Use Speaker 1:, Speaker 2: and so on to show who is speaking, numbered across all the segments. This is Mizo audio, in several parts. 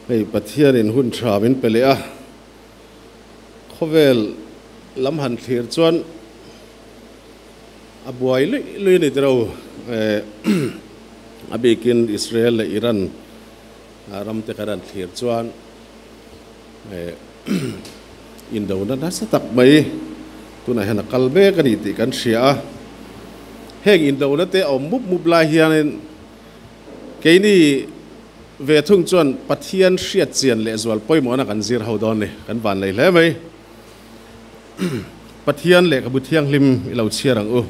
Speaker 1: Hei Pathianin hun tha min pe leh a, khawvel lam han thlir chuan a buai luih luih a ni tiro. A bikin Israel leh Iran ram te kan han thlir chuan indona nasa tak mai tunah hian a kal mek a ni tih kan hria a. Heng indona te a awm mup mup lai hianin Keini ve thung chuan Pathian hriat chian leh zual pawimawhna kan zir ho dawn ni, kan van lei hle mai. Pathian lehkhabu thianghlim i lo chhiar ang u.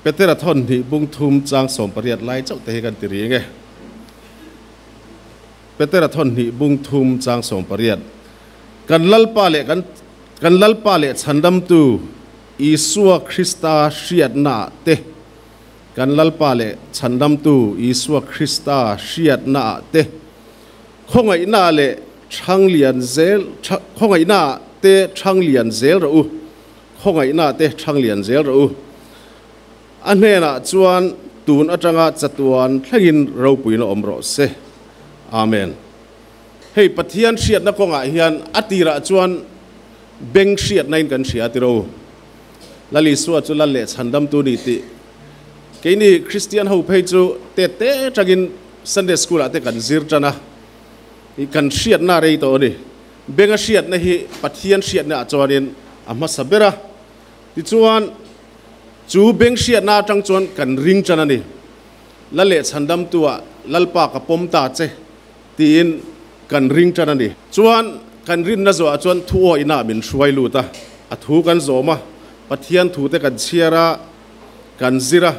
Speaker 1: Petera thawn hnih bung thum chang 18 lai chauh te hi kan ti ring e. Petera thawn hnih bung thum chang 18 Kan Lalpa leh kan kan Lalpa leh Chhandamtu Isua Krista hriatnaah te, Kan Lalpa leh Chhandamtu Isua Krista hriatnaah te, khawngaihnaah leh Thanglian zel khawngaihnaah te Thanglian zel rawh u, khawngaihnaah te Thanglian zel rawh u. A hnenah chuan tun atanga chatuan thlengin ropuina awm rawh se. Amen. Hei Pathian hriatna kawngah hian a tirah chuan beng hriatnain kan hria tiro. Lal Isua chu Lal leh Chhandamtu ni tih keini Kristian ho phei chu tet te atangin Sunday School ah te kan zir tan a, ih kan hriatna rei tawh a ni. Benga hriatna hi Pathian hriatna ah chuanin a hmasa ber a, tichuan chu beng hriatna atang chuan kan ring tan a ni. Lal leh Chhandamtu ah Lalpa ka pawm ta che tiin kan ring tan a ni. Chuan kan rinna zawhah chuan thu awihna min hruai lut a, a thu kan zawm a, Pathian thute kan chhiar a, kan zir a,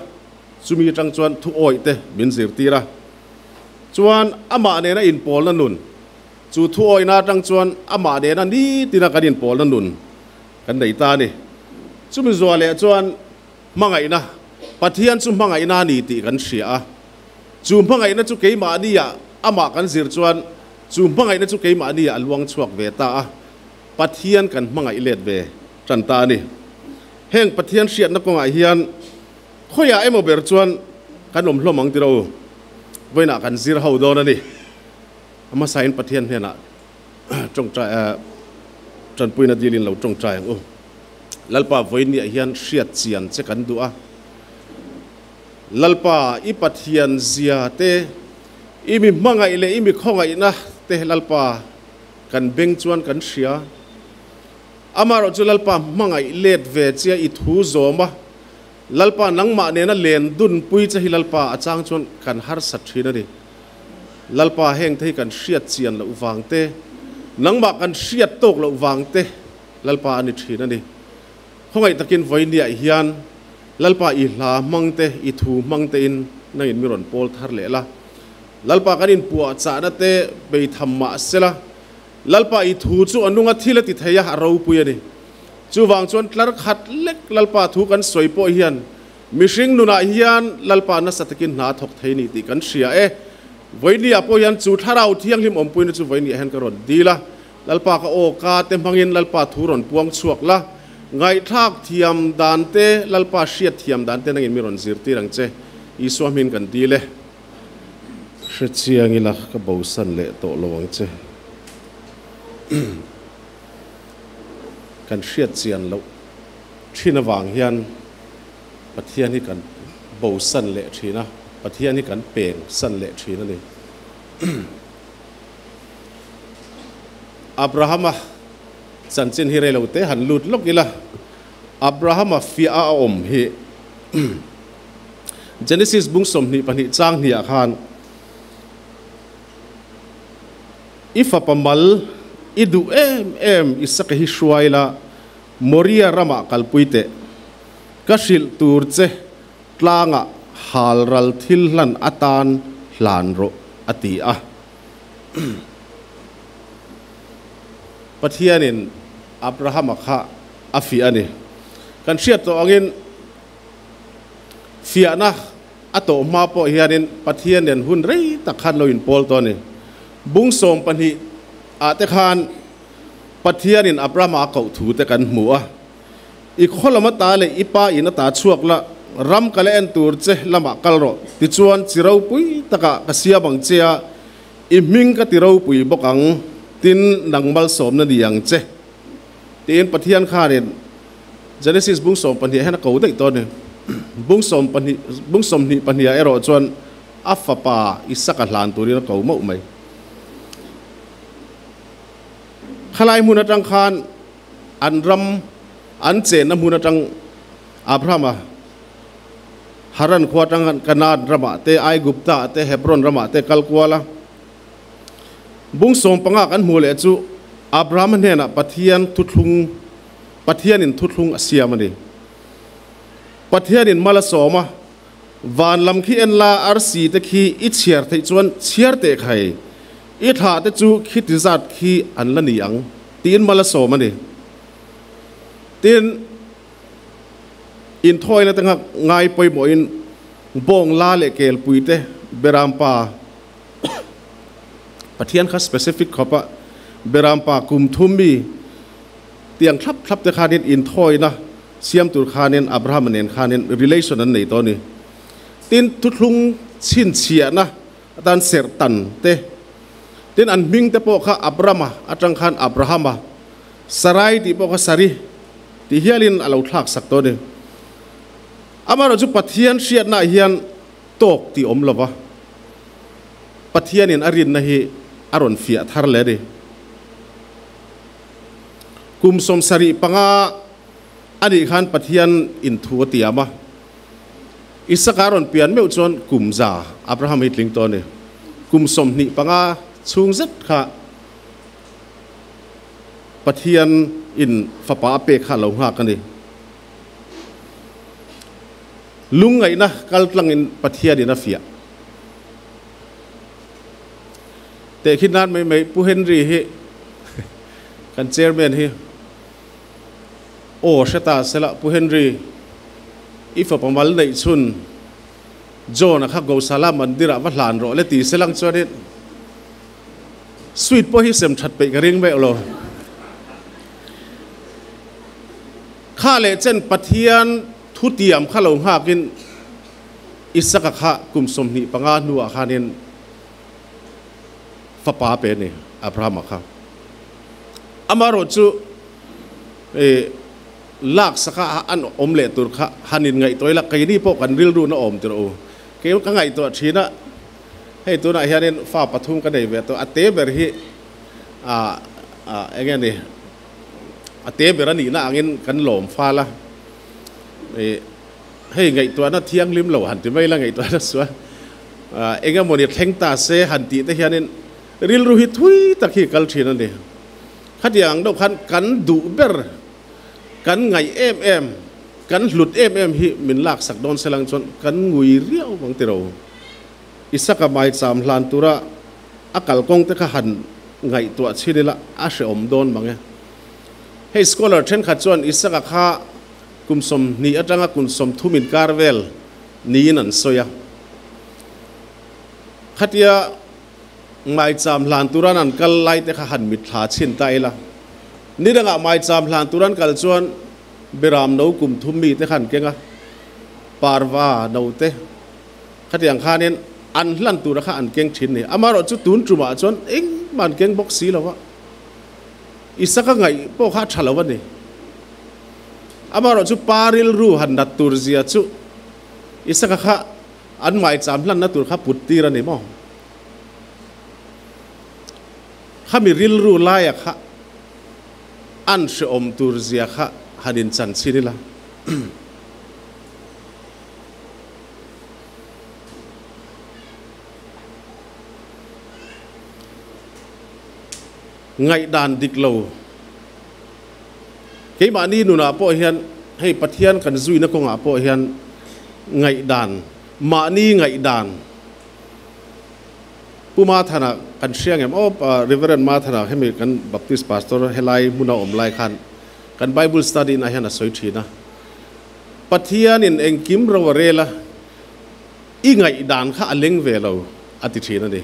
Speaker 1: chumi atang chuan thu awih te min zirtir a. Chuan amah nena inpawlna nun, chu thu awihna atang chuan amah nena nitina kan inpawlna nun kan nei ta a ni. Chumi zuah leh chuan hmangaihna, Pathian chu hmangaihna a ni tih kan hria a. Chu hmangaihna chu keimahnia amah kan zir chuan chu hmangaihna chu keimahnia a luang chhuak ve ta a, Pathian kan hmangaih let ve tan ta a ni. Heng Pathian hriatna kawngah hian khawiah emaw ber chuan kan awm hlawm ang tiro u. Vawiinah kan zir ho dawn a ni. A hmasain Pathian hnenah tawngtai tanpuina dilin lo tawngtai ang u. Lalpa vawiinniah hian hriat chian che kan duh a. Lalpa, i Pathian zia te, i mi hmangaih leh i mi khawngaihna te Lalpa kan beng chuan kan hria. Amaherawh chu Lalpa hmangaih let ve chia i thu zawm a, Lalpa nangmah nena len dunpui che hi Lalpa a chang chuan kan harsat thin a ni. Lalpa heng te hi kan hriat chian loh vang te, nangmah kan hriat tawk loh vang te Lalpa a ni thin a ni. Khawngaih takin vawinia hian Lalpa i hla hmang te, i thu hmang tein nangin mi rawn pawl thar leh la. Lalpa kan inpuah chahna te bei tham mah se la, Lalpa i thu chu a nunga thil a ti thei a, a ropui a ni. Chuvang chuan tlar khat lek Lalpa thu kan sawi pawh hian mihring nunah hian Lalpa nasa takin hna a thawk thei ni tih kan hria e. Vawinia pawh hian chu Thlarau Thianghlim awmpuina chu vawinia hian ka rawn dil a. Lalpa ka aw ka te hmangin Lalpa thu rawn puang chhuak la, ngaihthlak thiam dan te, Lalpa hriat thiam dan te nangin mi rawn zirtir ang che, Isua hmin kan dil e. Hre chiang ila ka bosan leh tawh lo ang che. Kan hriat chian loh thin avang hian Pathian hi kan bosan leh thin a, Pathian hi kan peng san leh thin a ni. Abrahama chanchin hi reilo te han lut lawk ila, Abrahama fiah a awm hi Genesis bung 22 chang hniah khan I fapa mal i duh em em Isaka hi hruai la, Moria ramah kalpui teh. Ka hrilh tur che tlangah halral thil hlan atan hlan rawh a ti a. Pathianin Abrahama kha a fiah a ni. Kan hriat tawh angin fiahna a tawh hma pawh hianin Pathian nen hun rei tak khan lo inpawl tawh a ni. Bung 12 ah te khan Pathianin Abrahama a koh thu te kan hmu a. I khaw lam ata leh i pa in ata chhuak la, ram ka la en tur che lamah kal rawh. Tichuan chi ropui takah ka siam ang che a, I hming ka ti ropui bawk ang, tin nang malsawmna ni ang che. Tiin Pathian khanin Genesis bung 12 hian a ko daih tawh a ni. Bung 12 bung 22 ah erawh chuan a fapa Isaka hlan turin a ko mauh mai. Khalai hmun atang khan an ram an chenna hmun atang Abrahama Haran khua atang khan Kanaan ramah te, Aigupta ah te, Hebron ramah te kal kual a. Bung 15 kan hmuh leh chu Abrahama hnenah Pathian thuthlung Pathianin thuthlung a siam a ni. Pathianin mal a sawm a, Van lam khi en la, arsi te khi i chhiar theih chuan chhiar teh khai, i thlah te chu khiti zat khi an la ni ang, tiin mal a sawm a ni. Tin, inthawina te nghak ngai pawimawhin bawng la leh kelpui te Berampa Pathian kha specific khawp a, Berampa kum thum mi tiang thlap thlap te khanin inthawina siam tur khanin Abrahama nen khanin relation an nei tawh a ni. Tin, thuthlung chhinchhiahna atan serh tan te, tin an hming te pawh kha Abrama atang khan Abrahama, Sarai tih pawh kha Sari tih hialin a lo thlak sak tawh a ni. Amaherawhchu Pathian hriatnaah hian tawk tih awm lova, Pathianin a rinna hi a rawn fiah thar leh a ni. Kum 75 a nih khan Pathian in thu a tiam a, Isaka rawn pian meuh chuan kum za Abraham hi tling tawh a ni. Kum 25 chhung zet kha Pathian in fapa a pek kha a lo nghak a ni. Lungngaihna kal tlangin Pathianin a fiah. Teh khi nan mai mai Pu Henry hi kan chairman hi aw hre ta sela Pu Henry i fapa mal neih chhun John-a kha Gosala Mandir-ah va hlan rawh le ti selang chuanin sweet pawh hi sem that peih ka ring meuh lo. Kha leh chen Pathian thutiam kha lo nghakin Isaka kha kum 25 hnuah khanin fapa pe a ni, Abrahama kha. Amaherawh chu lak saka an awm leh tur kha han inngaihtuah ila, keini pawh kan rilru na awm tirh u. Kei ka ngaihtuah thin a, hei tunah hianin fa pathum ka nei ve tawh, a te ber hi eng nge ni, a te ber a nihna angin kan lawm fal a. Hei ngaihtuahna thianghlim lo han ti mai la ngaihtuahna sual eng emawni thleng ta se han tih te hianin rilru hi thui tak hi kal thin a ni. Khatiang ang deuh khan kan duh ber, kan ngaih em em, kan hlut em em hi min laksak dawn se lang chuan kan ngui riau vang ti ro. Isaka maicham hlan tura a kalkawng te kha han ngaihtuah chhin ila a hrehawm dawn mang e. Hei scholar thenkhat chuan Isaka kha Kum 20 atanga kum 30 inkar vel niin an sawi a. Khatia maicham hlan turan an kal lai te kha han mitthla chhin ta ila. Ni dangah maicham hlan turan kal chuan Beram no kum thum mi te kha an keng a, parva no te khatiang khanin an hlan tura kha an keng thin ni. Amaherawh chu tun tumah chuan engmah an keng bawk si lo a. Isaka ngaih pawh kha a tha lo a ni. Amaherawh chu pa rilru han nat tur zia chu Isaka kha an maicham hlanna tur kha put tir a ni maw? Khami rilru laia kha an hrehawm tur zia kha han inchan chhin ila. Ngaihdan dik lo. Keimahni nunah pawh hian hei Pathian kan zuina kawngah pawh hian ngaihdan, mahni ngaihdan Pu Mathana kan hria ngem aw Reverend Mathana hemi kan Baptist Pastor helai hmuna awm lai khan kan Bible study na hian a sawi thin a. Pathianin engkim ro a rel a, i ngaihdan kha a leng ve lo a ti thin a ni.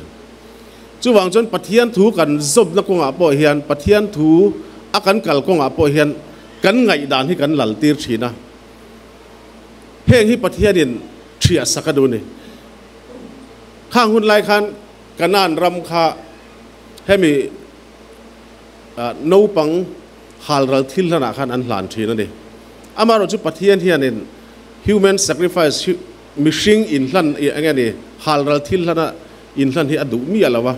Speaker 1: Chuvang chuan Pathian thu kan zawmna kawngah pawh hian, Pathian thu a kan kal kawngah pawh hian kan ngaihdan hi kan lal tir thin a. Heng hi Pathianin thiah sak a duh a ni. Khang hun lai khan Kanaan ram kha hemi naupang halral thil hlanah khan an hlan thin a ni. Amaherawhchu Pathian hianin human sacrifice, mihring inhlan eng nge ni, halral thil hlana inhlan hi a duh miah lo a,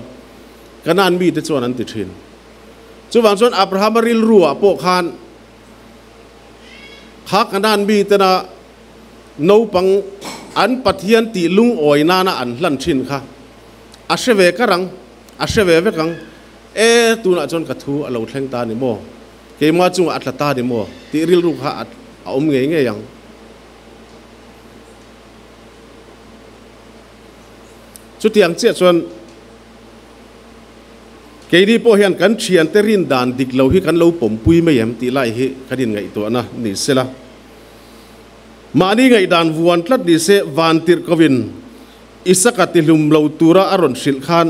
Speaker 1: Kanaan mite chuan an ti thin. Chuvang chuan Abrahama rilruah pawh khan kha Kanaan mitena naupang an Pathian tih lungawi nana an hlan thin kha a hre ve kar ang, a hre ve vek ang, E, tunah chuan ka thu a lo thleng ta ni maw? Keimah chungah a tla ta ni maw? tih rilru kha a awm ngei ngei ang. Chutiang chiah chuan keini pawh hian kan thiante rin dan dik lo hi kan lo pawmpui mai em tih lai hi kan inngaihtuahna ni sela. Mahni ngaihdan vuan tlat ni se vantirh kovin Isaka tihlum lo tura a rawn hrilh khan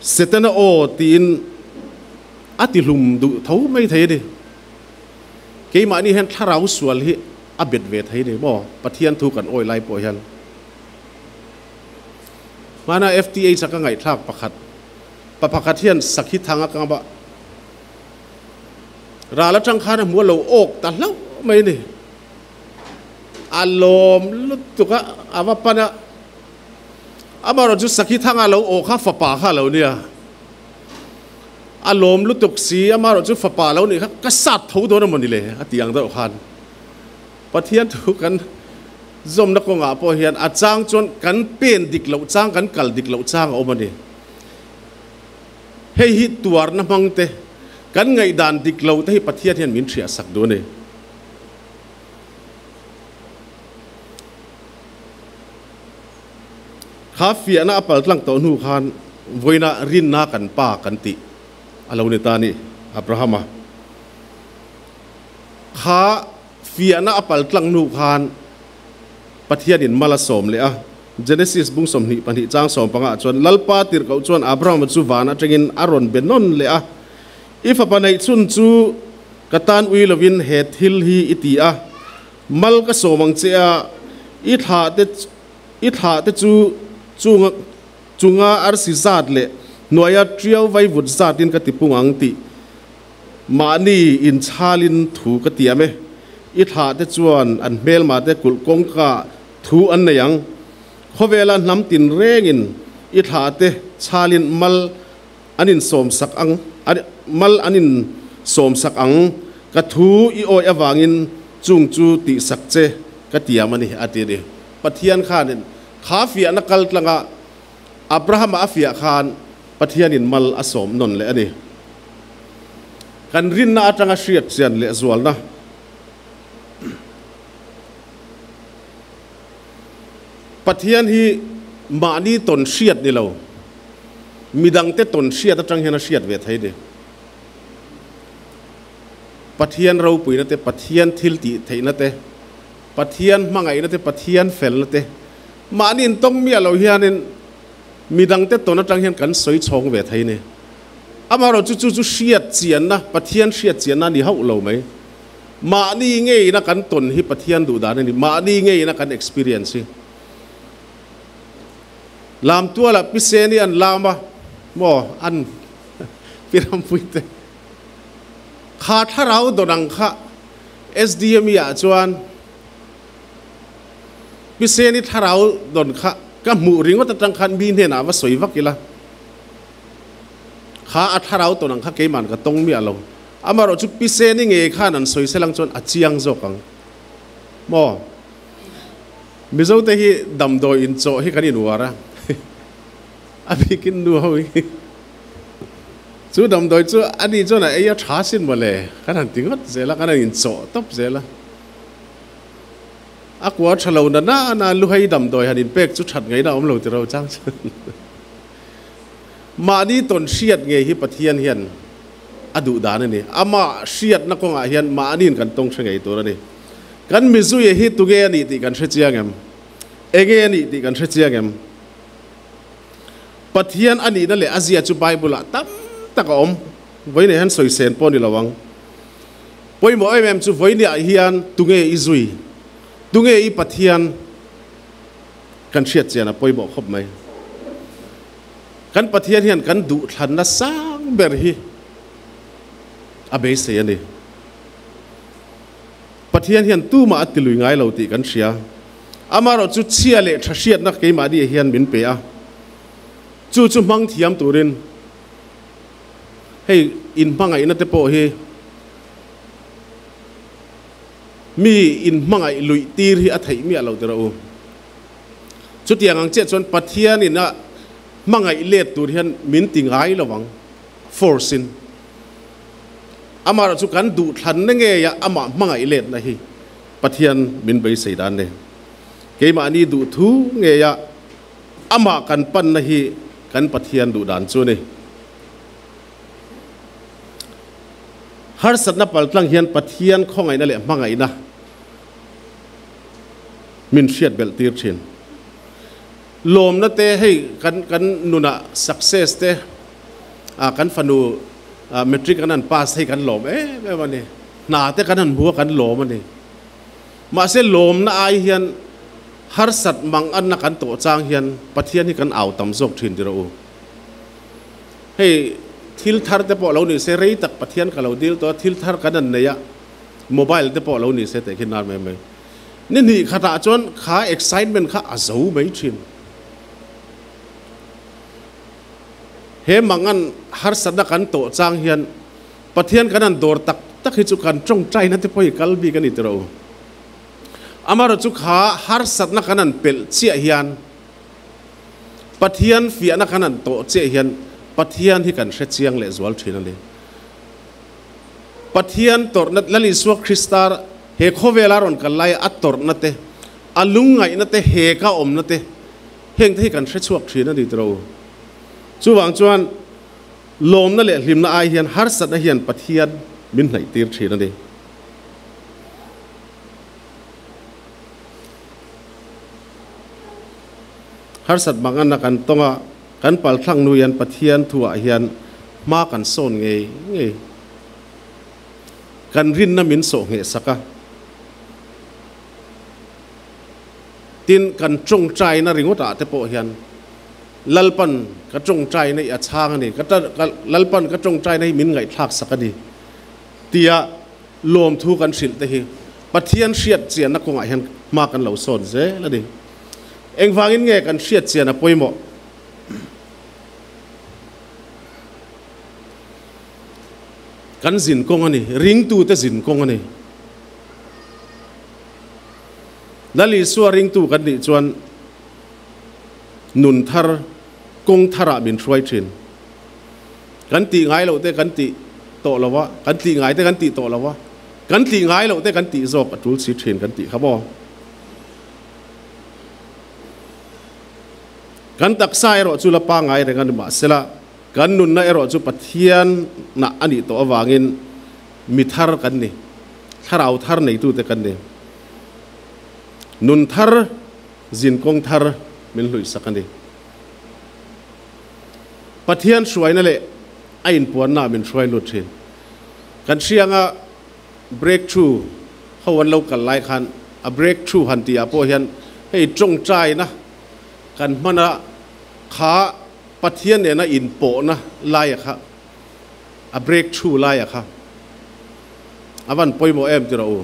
Speaker 1: Setana aw tiin a tihlum duh tho mai thei a ni. Keimahni hian thlarau sual hi a bet ve thei a ni maw? Pathian thu kan awi lai pawh hian. Hmana FTH a ka ngaihthlak pakhat, pa pakhat hian sakhi thang a kang a, ral atang khan a hmu a lo awk ta hlauh mai a ni. A lawm lutuk a, a va pan a. Amaherawh chu sakhi thanga lo aw kha fapa kha a lo nia. A lawm lutuk si, amaherawh chu fapa lo nih kha ka sat tho dawn emaw ni le a ti ang deuh khan. Pathian thu kan zawmna kawngah pawh hian a chang chuan kan pen dik loh chang, kan kal dik loh chang a awm a ni. Hei hi tuarna hmang te, kan ngaihdan dik lo te hi Pathian hian min hriahsak duh a ni. Kha fiahna a pal tlang tawh hnu khan vawiina rinna kan pa kan tih a lo ni ta a ni, Abrahama. Kha fiahna a pal tlang hnu khan Pathianin mal a sawm leh a. Genesis bung 22 chang 15 ah chuan Lalpa tirhkoh chuan Abrahama chu van atangin a rawn be nawn leh a, I fapa neih chhun chu ka tan ui lovin he thil hi i ti a, Mal ka sawm ang che a, i thlah te i thlah te chu chunga chunga arsi zat leh hnuaia tiau vaivut zatin ka tipung ang tih mahni inchhalin thu ka tiam e. I thlah te chuan an hmelma te kulh kawngka thu an nei ang. Khawvela hnam tinrengin i thlah te chhalin mal an insawmsak ang, mal an insawmsak ang, ka thu i awih avangin chung chu tihsak che ka tiam a ni, a ti a ni. Pathian khanin kha fiahna kal tlanga Abrahama a fiah khan Pathianin mal a sawm nawn leh a ni. Kan rinna atanga hriat chian leh zualna. Pathian hi mahni tawn hriat ni lo, midangte tawn hriat atang hian a hriat ve thei ni. Pathian ropuina te, Pathian thil tih theihna te, Pathian hmangaihna te, Pathian felna te mahni intawng miah lo hianin midangte tawn atang hian kan sawi chhawng ve thei ni. Amaherawh chu chu chu hriat chianna, Pathian hriat chianna a ni hauh lo mai. Mahni ngeina kan tawn hi Pathian duh dan a ni, mahni ngeina kan experience hi. Lam tualah pisen hi an lam a, maw an pi rampui te kha thlarau dawn ang kha SDME ah chuan pisen hi thlarau dawn kha ka hmuh ringawt atang khan mi hnenah va sawi vak ila kha a thlarau tawn ang kha keiman ka tawng miah lo. Amaherawh chu pisen i ngei khan an sawi selang chuan a chiang zawk ang maw? Mizote hi damdawi inchawh hi kan inuar a, a bikin nu ho hi chu damdawi chu a ni chuan a ei a tha sin mawle kan han ti ngawt zel a, kan han inchawh tawp zel a. A kua tha lo na na na luhai damdawi han inpek chu that ngaihna a awm lo tiro chang chuan mahni tawn hriat ngei hi Pathian hian a duh dan a ni. Amah hriatna kawngah hian mahniin kan tawng hre ngei tur a ni. Kan mizuia hi tunge a nih tih kan hre chiang em? Enge a nih tih kan hre chiang em? Pathian a nihna leh a zia chu Bible-ah tam tak a awm. Vawiinah hian sawi sen pawh a ni lo ang. Pawimawh em em chu vawiiniah hian tunge i zui, tunge i Pathian kan hriat chian a pawimawh khawp mai. Kan Pathian hian kan duhthlanna sang ber hi a beisei a ni. Pathian hian tumah a tilui ngai lo tih kan hria. Amaherawh chu chhia leh tha hriatna keimahni hian min pe a, chu chu hmang thiam turin hei inhmangaihna te pawh hi mi inhmangaih luih tir hi a theih miah lo tirh u. Chutiang ang chiah chuan Pathianin a hmangaih let tur hian min ti ngai lo ang, force in. Amaherawh chu kan duhthlanna ngeia amah hmangaih letna hi Pathian min beisei dan ni. Keimahni duhthu ngeia amah kan panna hi kan Pathian duh dan chu a ni. Harsatna paltlang hian Pathian khawngaihna leh hmangaihna min hriat belh tir thin. Lawmna te hei kan kan nunah success te ah kan fanu matric an han pass hei kan lawm em em a ni. Hna te kan han hmu a kan lawm a ni. Mahse lawmna ai hian harsat mang anna kan tawh chang hian Pathian hi kan au tam zawk thin tirh u. Hei thil thar te pawh lo ni se rei tak Pathian ka lo dil tawh a thil thar kan han nei a mobile te pawh lo ni se teh khi nar mai mai. Ni hnih khatah chuan kha excitement kha a zo mai thin. He mangan harsatna kan tawh chang hian Pathian kan han dawr tak tak hi chu kan tawngtaina te pawh hi kal bik a ni tiraw. Amaherawh chu kha harsatna kan han pelh chiah hian Pathian fiahna kan han tawh chiah hian Pathian hi kan hre chiang leh zual thin a ni. Pathian tawrhna Lal Isua Krista he khawvela rawn kal laia a tawrhna te, a lungngaihna te, he ka awmna te heng te hi kan hre chhuak thin a ni tiraw. Chuvang chuan Lawmna leh hlimna ai hian harsatna hian Pathian min hnaihtir thin a ni. Harsat manganna kan tawng a, kan palthlang nu hian Pathian thuah hian hma kan sawn ngei ngei. Kan rinna min sawh ngheh sak a. Tin, kan tawngtaina ringawtah te pawh hian Lalpan ka tawngtaina i a chhang a ni, ka Lalpan ka tawngtaina hi min ngaihthlak sak a ni tia lawmthu kan hrilh te hi Pathian hriat chianna kawngah hian hma kan lo sawn zel a ni. Engvangin nge kan hriat chian a pawimawh? Kan zin kawng a ni, ringtute zin kawng a ni. Lal Isua ringtu kan nih chuan nun thar, kawng tharah min hruai thin. Kan tih ngai loh te kan tih tawh lo a, kan tih ngai te kan tih tawh lo a, kan tih ngai loh te kan tih zawk a tul si thin kan tih kha maw? Kan taksa erawh chu la pangai reng a ni mahsela kan nunna erawh chu Pathian nah a nih tawh avangin mi thar kan ni, thlarau thar neitute kan ni. Nun thar. Zin kawng thar min hluihsak a ni. Pathian hruaina leh a inpuanna min hruai lut thin. Kan hrianga breakthrough ho an lo kal lai khan a breakthrough han tih ah pawh hian hei tawngtaina kan hman a kha Pathian nena inpawhna laia kha a breakthrough laia kha a van pawimawh em tiraw u.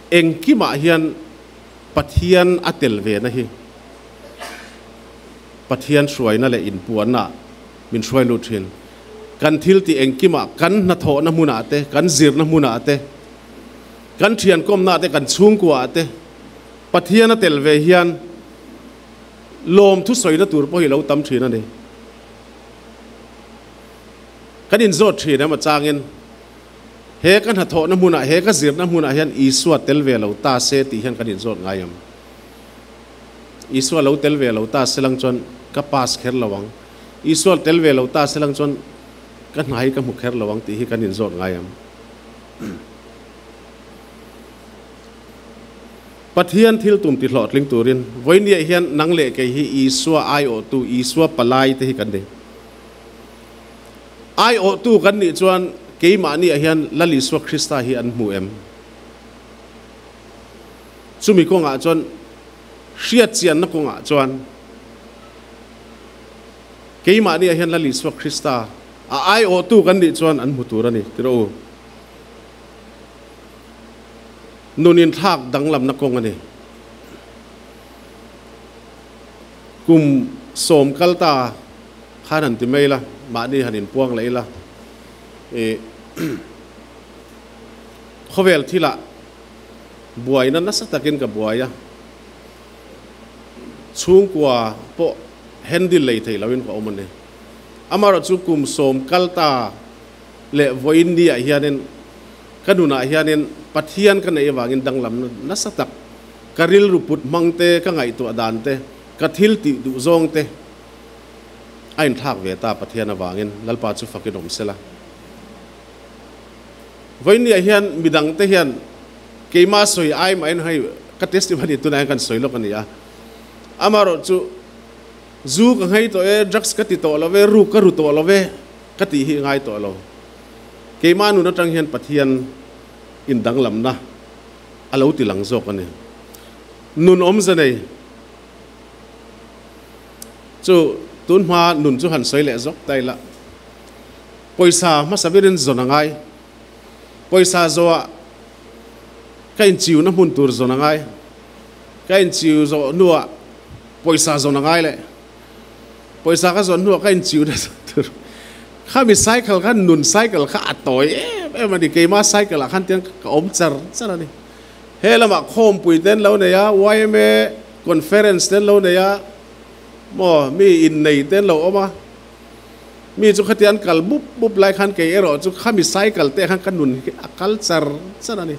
Speaker 1: Engkimah hian Pathian a tel ve na hi Pathian hruaina leh inpuanna min hruai lut thin. Kan thil tih engkimah, kan hnathawhna hmunah te, kan zirna hmunah te, kan thiankawmna te, kan chhungkuaah te Pathian a tel ve hian lawmthu sawina tur pawh hi lo tam thin a ni. Kan inzawt thin em a changin he ka hnathawhna hmunah, he ka zirna hmunah hian Isua tel ve lo ta se tih hian kan inzawt ngai em? Isua lo tel ve lo ta se lang chuan ka pass kher lo ang, Isua tel ve lo ta se lang chuan ka hna hi ka hmu kher lo ang tih hi kan inzawt ngai em? Pathian thil tum ti hlawhtling turin vawinia hian nang leh kei hi Isua aiawhtu, Isua palai te hi kan ni. Aiawhtu kan nih chuan keimahniah hian Lal Isua Krista hi an hmu em? Chumi kawngah chuan hriatchianna kawngah chuan keimahniah hian Lal Isua Krista a aiawhtu kan nih chuan an hmu tur a ni ti rawh u. Nun inthlak danglamna kawng a ni. Kum sawm kal ta khan han ti mai la, mahni han inpuang leh ila i khawvel thilah buaina nasa takin ka buai a, chhungkua pawh handle lei thei loin ka awm a ni. Amaherawhchu kum sawm kal ta leh vawiin niah hianin ka nunah hianin Pathian ka neih avangin danglamna nasa tak ka rilru put hmang te, ka ngaihtuah dan te, ka thil tih duh zawng te a inthlak ve ta Pathian avangin Lalpa chu fakin awm sela. Vawiin niah hian midang te hian keimah sawi ai mahin hei ka testimony tunah hian kan sawi lawk a ni a, amaherawhchu zu ka nghei tawh e, drugs ka ti tawh lo ve, ruk ka ru tawh lo ve, Ka tih hi ngai tawh lo. Keimah nun atang hian Pathian in danglamna a lo ti lang zawk a ni. Nun awmze nei chu tun hma nun chu han sawi leh zawk ta ila. Pawisa hmasa berin zawn a ngai. Pawisa zawhah ka inchiuna hmun tur zawn a ngai. Ka inchiu zawh hnuah pawisa zawn a ngai leh. Pawisa ka zawn hnuah ka inchiu nasa tur. Khami cycle khan nun cycle kha a tawi em em a ni. Keimah cycle ah khan tiang ka awm char char a ni. He lamah khawmpui te an lo nei a, yma conference te an lo nei a, maw mi innei te an lo awm a. Mi chu khatia an kal bup bup lai khan kei erawh chu khami cycle te khan ka nun hi a kal char char a ni.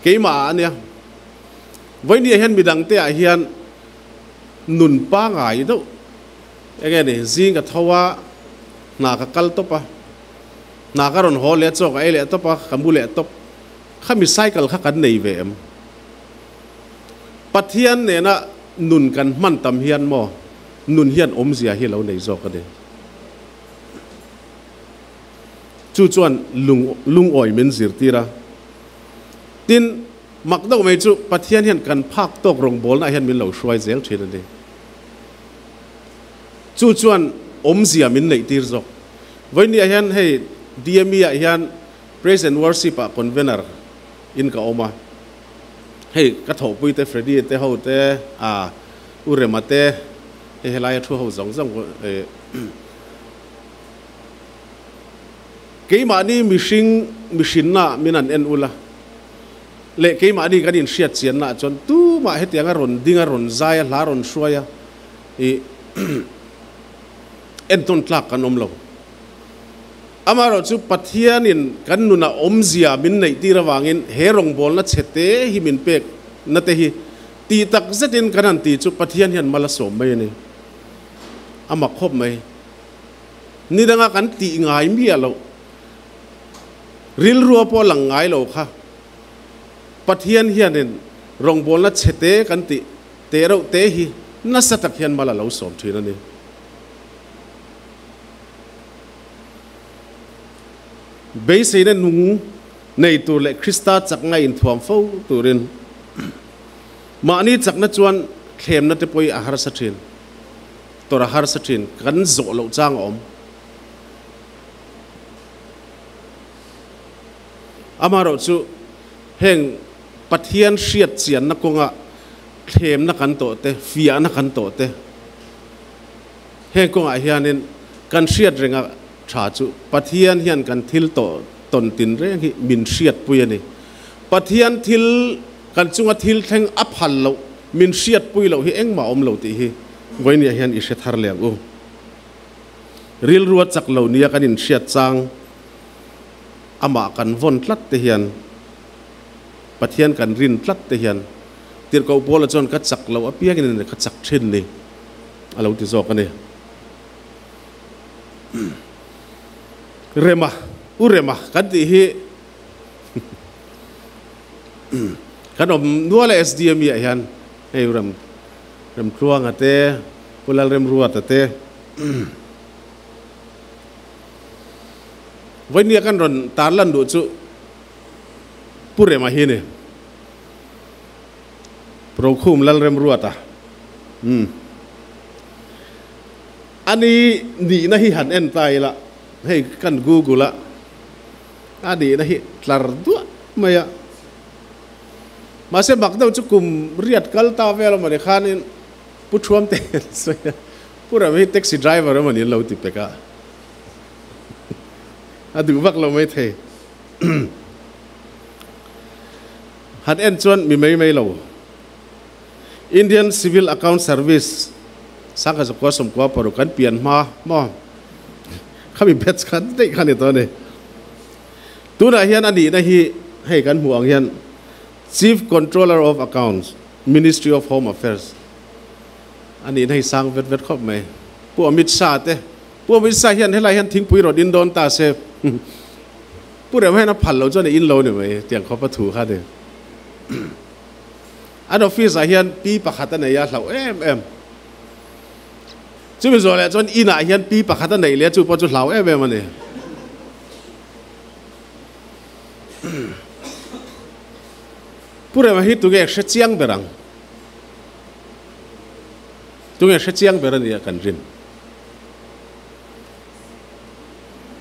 Speaker 1: Keimah ah a nia. Vawinia hian midang te ah hian Nun pangai deuh enge ni, zing ka tho a, hna ka kal tawp a, hna ka rawn haw leh a, chaw ka ei leh tawp a, ka mu leh tawp. Khami cycle kha kan nei ve em? Pathian nena nun kan hman tam hian maw nun hian awmzia hi lo nei zawk a ni. Chu chuan lung lungawi min zirtir a. Tin, Mak deuh mai chu Pathian hian kan phak tawk rawngbawlnaah hian min lo hruai zel thin a ni. Chu chuan awmzia min neih tir zawk. Vawinia hian hei DME ah hian Praise and Worship ah convener in ka awm a. Hei ka thawhpui te Freddy te ho te ah U Rema te hei helaia thu ho zawng zawng eh Keimahni mihring mihrinna min an en ula leh keimahni kan inhriat chiannaah chuan tumah hetianga rawn ding a, rawn zai a, hla rawn hruai a i entawn tlak kan awm lo. Amaherawhchu Pathianin kan nunah awmzia min neihtir avangin he rawngbawlna chhete hi min pek na te hi tih tak zetin kan han ti chu Pathian hian mal a sawm mai a ni. A mak khawp mai. Ni danga kan tih ngai miah loh, rilrua pawh lang ngai lo kha Pathian hianin rawngbawlna chhete kan tih teh reuh te hi nasa tak hian mal a lo sawm thin a ni. Beiseina nung nei tur leh Krista chakna inthuam fo turin mahni chakna chuan thlemna te pawh hi a harsa thin. Tawrh a harsa thin, kan zawh loh chang a awm. Amaherawh chu heng Pathian hriat chianna kawnga thlemna kan tawh te, fiahna kan tawh te, heng kawngah hianin kan hriat renga tha chu Pathian hian kan thil tawh tawn tin reng hi min hriatpui a ni. Pathian thil kan chunga thil thleng a phal loh, min hriatpui loh hi engmah a awm lo tih hi Vawinia hian i hre thar leh ang u. Rilrua chak lo nia kan inhriat chang amah kan vawn tlat te hian, Pathian kan rin tlat te hian Tirhkoh Paula chuan ka chak lo apiangin ka chak thin ni a lo ti zawk a ni. Rema, U Rema kan tih hi kan awm nual a SDME ah hian hei U Rem. Remtluanga te, Pu Lalremruata te. Vawinia kan rawn tarlan duh chu Pu Rema hi a ni. Rokhum Lalremruata umm ani nihna hi han en ta ila hei kan google a a nihna hi tlar duah mai a mahse mak deuh chu kum riat kal ta vel a mawni khanin Pu Thuamte an sawi a Pu Ram hi taxi driver emawni an lo ti pek a a duh vak lo maithei. Han en chuan mi mai mai lo. Indian Civil Account Service sangha zakua sawmkua paruk kan pian hma maw khami batch kha daih kha ni tawh a ni. Tunah hian a nihna hi hei kan hmuh ang hian Chief Controller of Accounts, Ministry of Home Affairs a nihna hi sang vet vet khawp mai. Pu Amit Shah te, Pu Amit Shah hian helai hian thingpui rawn in dawn ta se. Pu Rem hian a phal lo chuan a in lo ni mai tiang khawp a thu kha ni. An office ah hian pi pakhat a nei a hlauh em em. Chumi zawh leh chuan in ah hian pi pakhat a neih leh a chu pawh chu hlau em em a ni. Pu Rema hi tunge hre chiang ber ang? Tunge hre chiang ber a nia kan rin?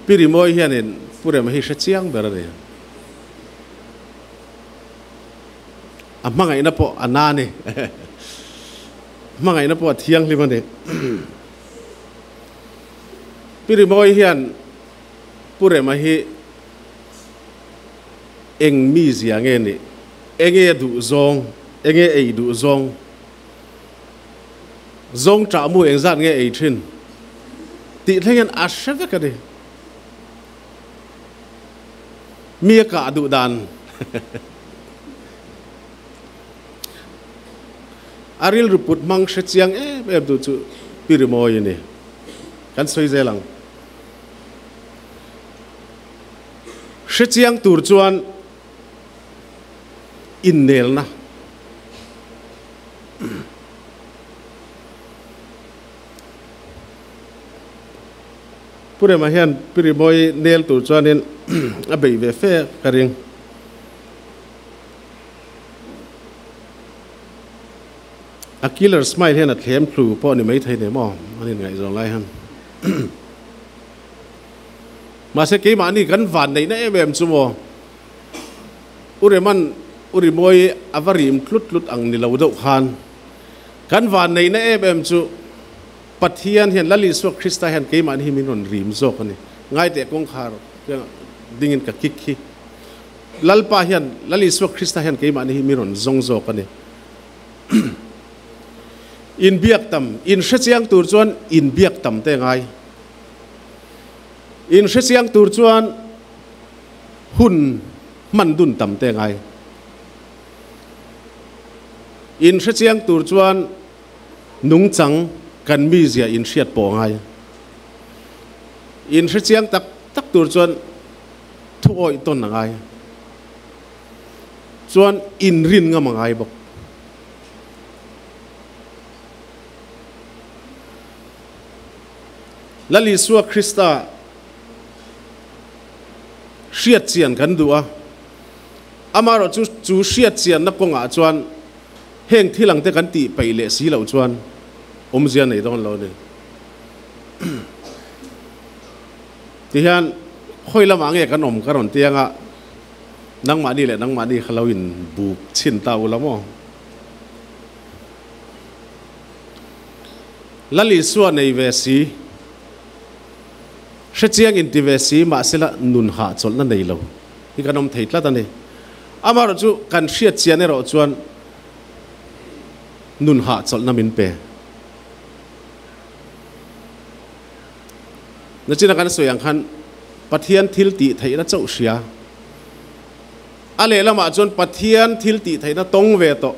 Speaker 1: Pi Rimawi hianin Pu Rema hi hre chiang ber a ni. A hmangaihna pawh a na a ni. Hmangaihna pawh a thianghlim a ni. Pi Rimawi hian Pu Rema hi eng mizia nge nih? Enge a duh zawng? Enge ei duh zawng? Zawng ṭah mu engzat nge ei ṭhin? Tih thleng hian a hre vek a ni. Mi a kah duh dan a rilru put hmang hre chiang em em tu chu Pi Rimawi a ni. Kan sawi zel ang. Hre chiang tur chuan innelna. Pu Rema hian Pi Rimawi nel tur chuanin a beih ve fe ka ring. A killer smile hian a thlem thlu pawh ni maithei nei maw an inngaihzawn lai hian. Mahse keimahni kan van neihna em em chu maw U Reman U Rimawi a va rim tlut tlut ang ni lo deuh khan kan van neihna em em chu Pathian hian Lal Isua Krista hian keimahni hi min rawn rim zawk a ni. Ngaiteh kawngkhar dingin ka kik hi Lalpa hian Lal Isua Krista hian keimahni hi min rawn zawng zawk a ni. Inbiak tam, inhrechiang tur chuan inbiak tam te ngai. Inhrechiang tur chuan hun hman dun tam te ngai. Inhrechiang tur chuan nungchang kan mizia inhriat pawh ngai. Inhrechiang tak tak tur chuan thu awih tawn a ngai. Chuan inrin ngam a ngai bawk. Lal Isua Krista hriat chian kan duh a, amaherawh chu chu hriat chianna kawngah chuan heng thil ang te kan tih peih leh si loh chuan awmzia nei dawn lo a ni. Tihian khawi lamah nge kan awm ka rawn ti anga nangmahni leh nangmahni kha lo in buk chhin ta ula maw? Lal Isua nei ve si, hrechiang inti ve si mahsela nun hahchawlhna nei lo hi kan awm thei tlat a ni. Amaherawh chu kan hriat chian erawh chuan nun hahchawlhna min pe. Nachina kan sawi ang khan Pathian thil tih theihna chauh hria. A lehlamah chuan Pathian thil tih theihna tawng ve tawh.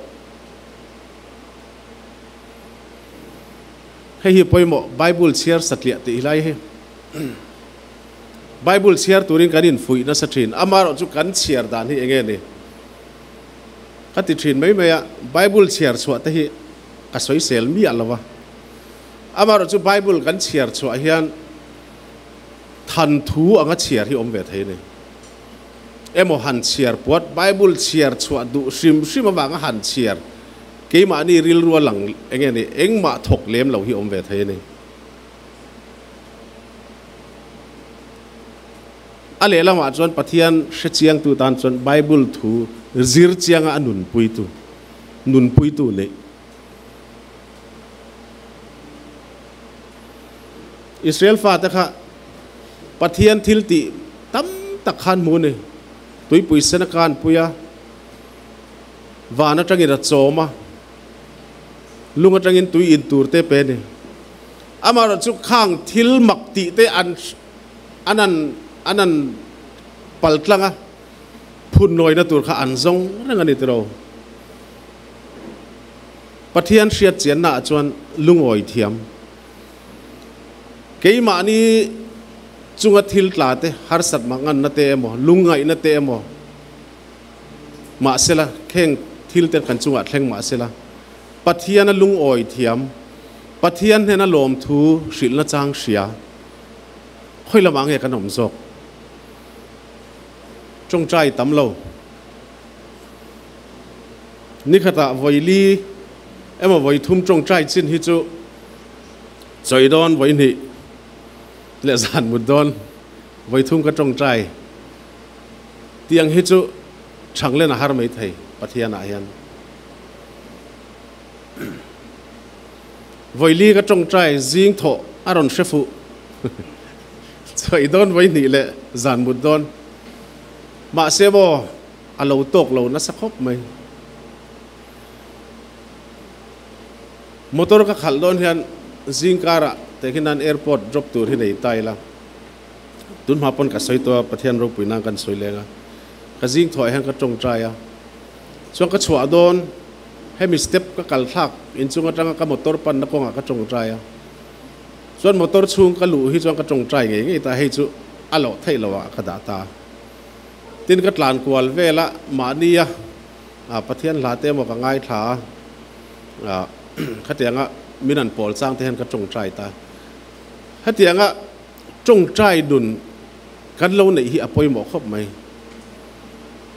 Speaker 1: Hei hi pawimawh Bible chhiar satliah tih lai hi Bible chhiar turin kan infuih nasa thin. Amaherawh chu kan chhiar dan hi enge ni? Ka ti thin mai mai a, Bible chhiar chhuah te hi ka sawisel miah lo va. Amaherawh chu Bible kan chhiar chhuah hian than thu anga chhiar hi awm ve thei a ni. Emaw han chhiar puat, Bible chhiar chhuah duh hrim hrim avanga han chhiar. Keimahni rilru a lang eng nge ni, engmah thawk lem lo hi awm ve thei a ni. A lehlamah chuan Pathian hre chiangtu tan chuan Bible thu zir chianga a nunpuitu, nunpuitu neih. Israel fate kha Pathian thil tih tam tak khan hmu a ni. Tuipui sen a kanpui a, van atangin a chawm a, lung atangin tui in tur te pe a ni. Amaherawhchu khang thil mak tih te an an an an an pal tlang a, phun nawina tur kha an zawng reng a ni tiraw. Pathian hriat chiannaah chuan lungawi thiam. Keimahni chunga thil tla te, harsat manganna te emaw, lungngaihna te emaw mahsela, kheng thil te kan chungah thleng mahsela, Pathiana lungawi thiam, Pathian hnena lawmthu hrilhna chang hria, khawi lamah nge kan awm zawk? Tawngtai tam lo. Nikhatah vawi li emaw vawi thum tawngtai chin hi chu chawi dawn vawi hnih leh zan mut dawn vawi thum ka tawngtai tih ang hi chu chhanglen a har mai thei Pathianah hian. Vawi li ka tawngtai zing thawh a rawn hre fuh chawi dawn vawi hnih leh zan mut dawn mahse maw A lo tawk lo nasa khawp mai. Motor ka khalh dawn hian zingkarah teh hian airport drop tur hi nei ta ila. Tunhma pawn ka sawi tawh a, Pathian ropui nan kan sawi leng a. Ka zing thuah hian ka tawngtai a. Chuan ka chhuah dawn hemi step ka kal thlak inchung atanga ka motor panna kawngah ka tawngtai a. Chuan motor chhung ka luh hi chuan ka tawngtai ngei ngei ta, hei chu a loh theih loh ah ka dah ta. Tin ka tlan kual vel a, mahnia Pathian hla te emaw ka ngaithla a, khatianga min an pawl chang te hian ka tawngtai ta. Hetianga tawngtai nun kan lo neih hi a pawimawh khawp mai.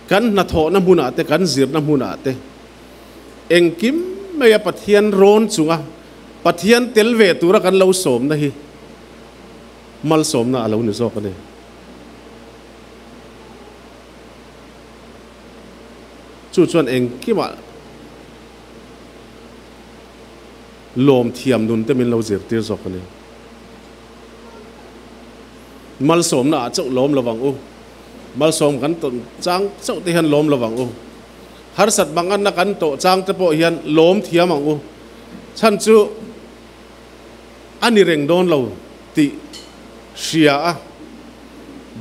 Speaker 1: Kan hnathawhna hmunah te, kan zirna hmunah te engkim maia Pathian rawn chunga Pathian tel ve tura kan lo sawmna hi malsawmna a lo ni zawk a ni. Chu chuan engkimah lawm thiam nun te min lo zirtir zawk a ni. Malsawmna ah chauh lawm lovang u. Malsawm kan tawn chang chauh te hian lawm lovang u. Harsat manganna kan tawh chang te pawh hian lawm thiam ang u. Chhan chu a ni reng dawn lo tih hria a,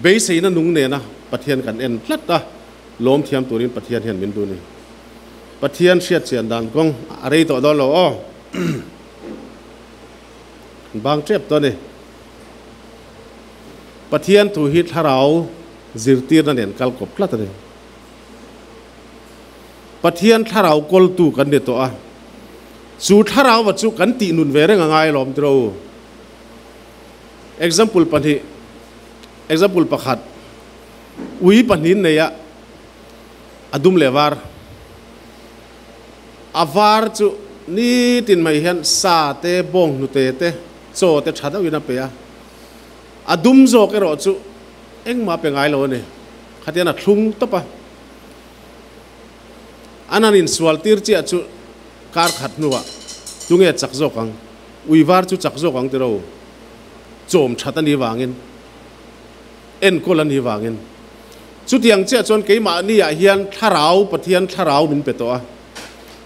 Speaker 1: beiseina nung nena Pathian kan en tlat a, lawm thiam turin Pathian hian min duh ni. Pathian hriat chian dan kawng a rei tawh dawn lo aw. Bang tep tawh a ni. Pathian thu hi thlarau zirtirna nen kal kawp tlat a ni. Pathian thlarau kawltu kan ni tawh a, chu thlarauva chu kan tih nun ve reng a ngai alawm tiraw u. Example pahnih, Example pakhat, Ui pahnih nei a, a dum leh var. A var chu nitin mai hian sa te, bawng hnute te, chaw te tha deuhin a pe a. A dum zawk erawh chu engmah pe ngai lo a ni. Khatian a thlung tawp a. An han insual tir chiah chu kar khat hnuah tunge chak zawk ang? Ui var chu chak zawk ang tiraw? Chawm that a nih vangin, enkawl a nih vangin. Chutiang chiah chuan keimahni ah hian thlarau, Pathian thlarau min pe tawh a.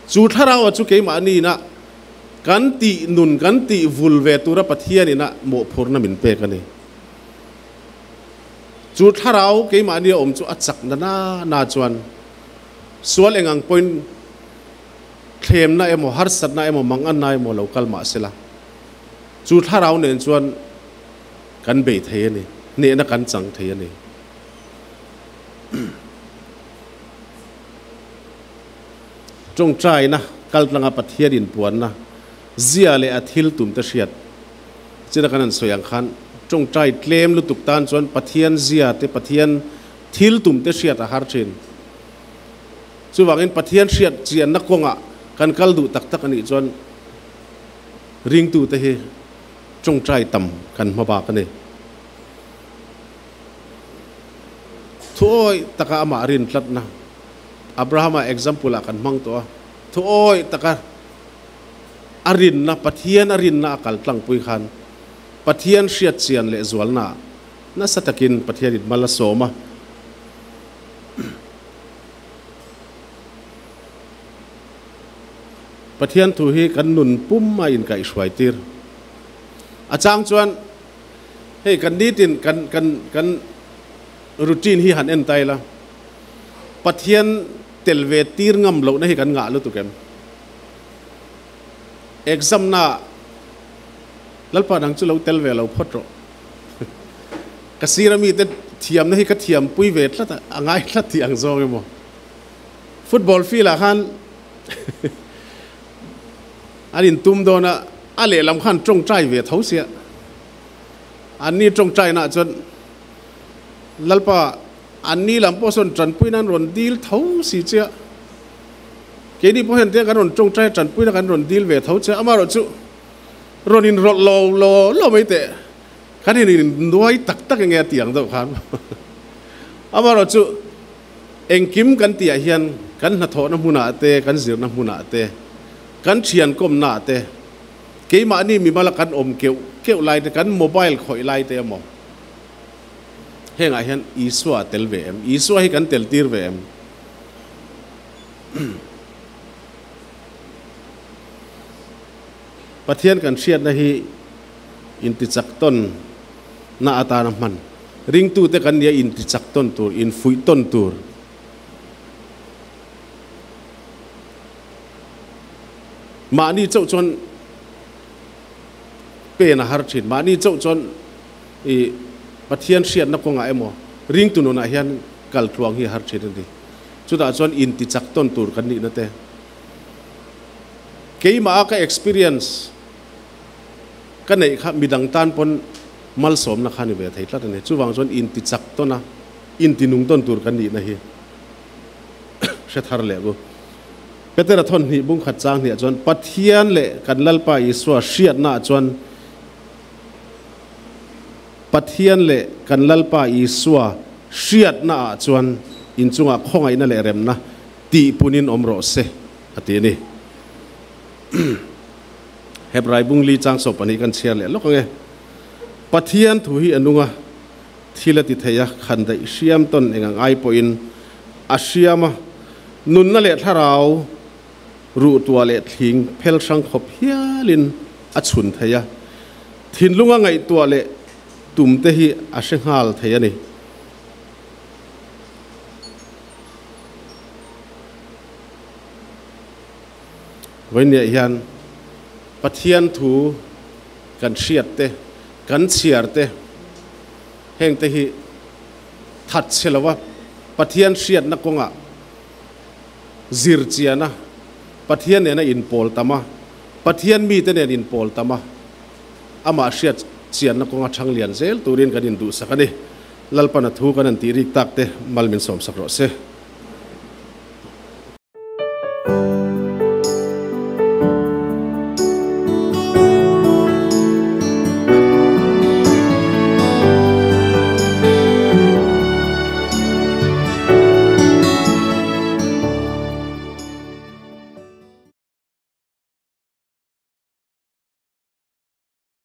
Speaker 1: Chu thlarau ah chu keimahni ina kan tih nun, kan tih vul ve tura Pathian ina mawhphurhna min pek a ni. Chu thlarau keimahni a awm chu a chak na na na chuan sual eng ang pawhin thlemna emaw, harsatna emaw, manganna emaw lo kal mah sela, chu thlarau nen chuan kan bei thei a ni, hnehna kan chang thei a ni. Tawngtaina kaltlanga Pathian inpuanna zia leh a thil tumte hriat China kan han sawi ang khan tawngtai tlem lutuk tan chuan Pathian zia te, Pathian thil tum te hriat a har thin. Chuvangin Pathian hriat chianna kawngah Kan kal duh tak tak a nih chuan ringtute hi tawngtai tam kan hma bak a ni. Thuawi taka amah rin tlatna Abrahama example ah kan hmang tawh a, thuawi taka a rinna, Pathian a rinna a kal tlangpui khan Pathian hriat chian leh zualna ah nasa takin Pathianin mal a sawm a. Pathian thu hi kan nun pum a inkaihhruai tir. A chang chuan hei kan nitin kan kan kan routine hi han en ta ila, Pathian tel ve tir ngam lohna hi kan ngah lutuk em? Exam na Lalpa dang chu lo tel ve lo phawt rawh. Ka sir ami te thiamna hi ka thiampui ve tlat a, a ngai tlat tih ang zawng emaw. Football field ah khan an intum dawn a, a lehlam khan tawngtai ve tho sia. Anni tawngtaina ah chuan Lalpa anni lam pawh sawn tanpuina an rawn dil tho si chiah. Keini pawh hian tiang kan rawn tawngtai a tanpuina kan rawn dil ve tho chiah. Amaherawhchu rawn inrawlh lo lo lo mai teh. Kan in in nuai tak tak enge a tih ang deuh khan. Amaherawhchu engkim kan tih ah hian kan hnathawhna hmunah te, kan zirna hmunah te, kan thiankawmna ah te, keimahni mimala kan awm keuh keuh lai te, kan mobile khawih lai te emaw hengah hian Isua a tel ve em? Isua hi kan tel tir ve em? Pathian kan hriatna hi intichak tawn na atana hman. Ringtute kan nia intichak tawn tur, infuih tawn tur. Mahni chauh chuan pen a har thin. Mahni chauh chuan i Pathian hriatna kawngah emaw ringtu nunah hian kal tluang hi a har thin a ni. Chutah chuan intichak tawn tur kan nihna te. Keimah a ka experience ka neih kha midang tan pawn malsawmna kha ni ve thei tlat a ni. Chuvang chuan inti chak tawn a, inti nung tawn tur kan nihna hi hre thar leh bu. Petera thawn hnih bung khat chang hniah chuan Pathian leh kan Lalpa Isua hriatnaah chuan Pathian leh kan Lalpa Isua hriatnaah chuan inchungah khawngaihna leh remna tih punin awm rawh se a ti a ni. Hebrai bung li chang 12 kan chhiar leh lawk ang e. Pathian thu hi a nung a, thil a ti thei a, khan daih hriam tawn eng ang ai pawhin a hriam a, nunna leh thlarau ruh tuah leh thling phel hrang khawp hialin a chhun thei a, thinlunga ngaihtuah leh tum te hi a hre nghal thei a ni. Vawinia hian Pathian thu kan hriat te, kan chhiar te, heng te hi that chhe lova Pathian hriatna kawngah zir chiana, Pathian nena inpawl tam a, Pathian mite nen inpawl tam a, amah hriat chianna kawnga thang lian zel turin kan induhsak a ni. Lalpana thu kan han tih rik tak te mal min sawmsak rawh se.